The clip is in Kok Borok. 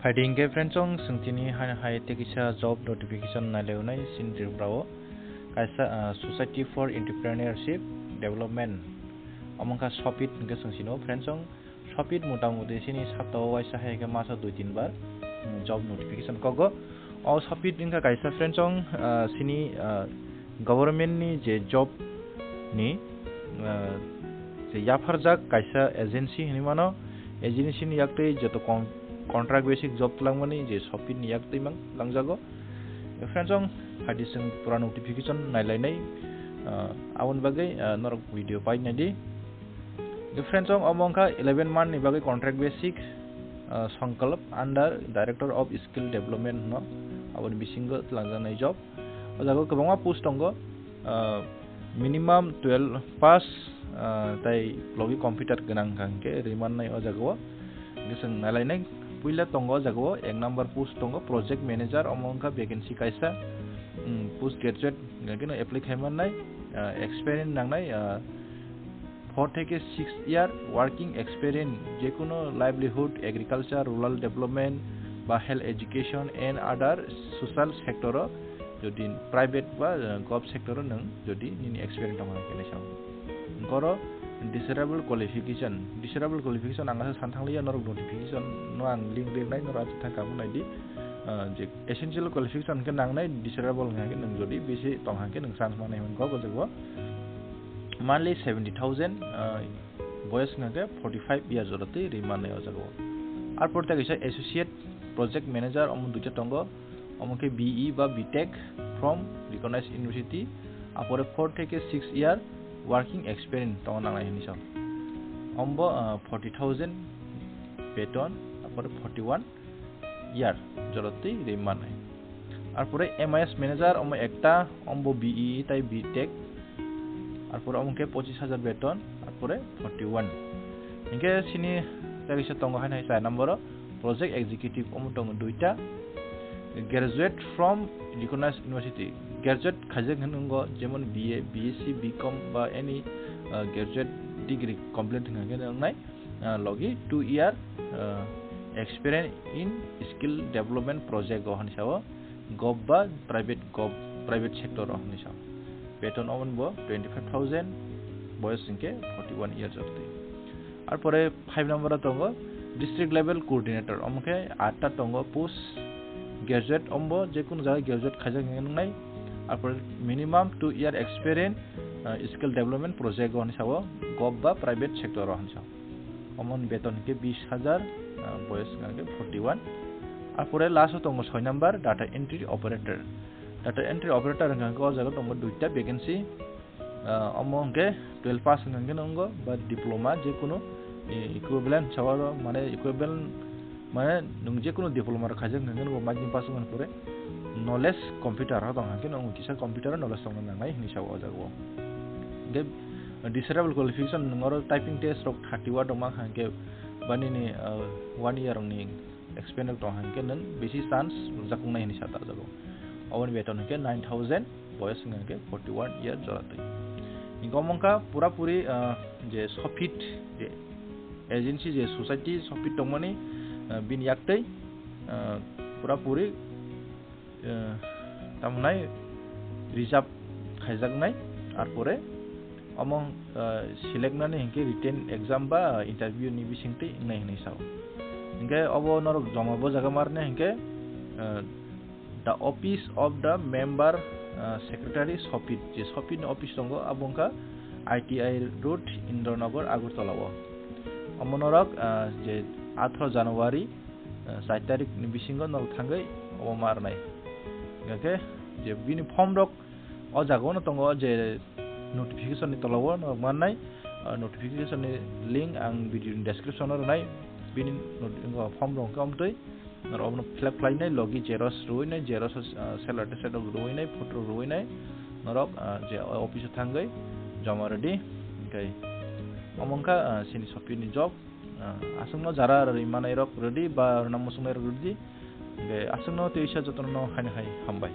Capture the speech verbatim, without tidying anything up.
Adi hingke friends, chwng tini hai, hai tei kisa job notification nailainai chini Tripura o. Kaisa, ah, Society for Entrepreneurship Development, omo wngkha SOPID hingke chwng sino friends, chwng SOPID mota moti chini sapta o waisa hai khe masa dui tin bar, mm, job notification kogo. O SOPID wngkha kaisa friends, chwng, ah, chini, ah, government ni je job ni, ah, je yapharjak kaisa agency hinwi mano. Agency ni yaktwi joto con-, contract basic job twlangmani je SOPID ni yaktwi mang langjago. Friends, chwng phaidi chwng pura notification nailainai, ah, aboni bagwi, ah, norok video pai naidi. Friends, chwng omo wngkha eleven month ni bagwi contract basic, ah, Sankalp under Director of Skill Development hwno, aboni bisingo twlangjaknai job. O jaga o kwbangma post tongo, ah, minimum twelve pass, ah, tai logi computer gwnang hwnkha hwnkhe rwi mannai o jaga o. Hwnkhe chwng nailainai puila tongo o jaga o ek number post tongo project manager, omo wngkha vacancy kaisa, mm, post graduate hwnkhe no apply khai mannai, ah, experience nangnai, ah, four theke six year working experience, jekunu livelihood, agriculture, rural development, ba health education and other social sector o, jodi private ba, eh, gov sector o nwng jodi nini experience tongkha khe naisao. Goro desirable qualification, desirable qualification ang asa san thangliya norok notification no ang link rinai norok asa thang kamo naidi, eh, je essential qualification khe nangnai desirable hwnkha khe nwng jodi bisi tongkha khe nwng chance manai hwnkha o jaga o. Monthly seventy thousand, ah, boyos hwnkha khe forty five years jora twi ri mannai o jaga o. Arpor tei kaisa associate project manager omo duita tongo, omo khe B E ba B Tech from recognized university, apore four theke six year working experience tongo nangnai hinwi sao. Ombo, ah, forty thousand beton, apore forty one year jora twi ri mannai. Arpore M I S manager omo ekta, ombo B E E tai B Tech. Arpore omo khe pochis hajar beton, arpore forty one. Hinkhe chini tei kaisa tongo haino hai char number o project executive omo tongo duita. Graduate from recognized university. Graduate khaijak hinwi wngo, jemon B A, B S C, B Com ba any, uh, graduate degree complete hwnkha khe wngnai. Ah, logi two year, ah, experience in skill development project o hinwi sao, gov ba private, gov, private sector o hinwi sao. Beton omo bo twenty five thousand, boyos hwnkhe forty one years jora twi. Arpore five number o tongo district level coordinator, omo khe atta tongo post, graduate ombo jekunu jaga graduate khaijak hwnwi wngnai. Arpore minimum two year experience, ah, skill development project o hinwi sao, gov ba private sector o hinwi sao. Omo ni beton hwnkhe bis hajar, ah, boyos hwnkha khe forty one. Arpore last o tongo soi number, data entry operator. Data entry operator hwnkha khe o jaga tongo duita vacancy. Ah, omo hwnkhe twelve pass hwnkha khe nwngo ba diploma jekunu, eh, equivalent sao, mane equivalent Mane nwng jekunu diploma rok khaijak hwnkhe nwng bo maitini pass wngmani pore knowledge computer o tong hwnkhe nwng kisa computer o knowledge tongna nangnai hinwi sao o jaga o. Hwnkhe desirable qualification nwng oro typing test rok thirty watt wngma hwnkhe ba nini, uh, one year ni experience rok tong hwnkhe nwng bisi chance rwjak wngnai hinwi sa o jaga o. Oboni beton hwnkhe nine thousand. Boyos wngkha hwnkhe forty one year jora twi. Hingke omo wngkha pura puri, ah, je SOPID, je agency, je society SOPID tongmani, ah, bini yaktwi, ah, pura puri, ah, tamo nai reserve khaijaknai, arpore omo, ah, select nani hingke written exam ba interview ni bisingtwi wngnai hinwi sao. Hingke obo norok joma bo jaga marne hingke, ah, The Office of the Member, uh, Secretary, SOPID, je SOPID ni office tongo, abo wngkha I T I Road, Indranagar, Agartala o. Omo norok, uh, je atharo January, uh, char tarik ni bisingo norok thangwi omo ma rwnai. Hingkhe je bini form rok o jaga o no tongo, je notification ni tola o norok mannai, uh, notification ni link ang video ni description o rwnai, bini not-, form rok hwnkhe omtwi. Norok obono fill up khlainai, logi xerox rwinai, xerox, ah, self attested rok rwinai, photo rok rwinai, norok, ah, je office o thangwi joma rwdi. Hwnkhe omo wngkha, ah, chini SOPID ni job, ah, aswkno jara rwui manai rok rwdi ba rwna muchungnai rok rwdi. Hwnkhe aswkno tei sa jotono haino hai hambai.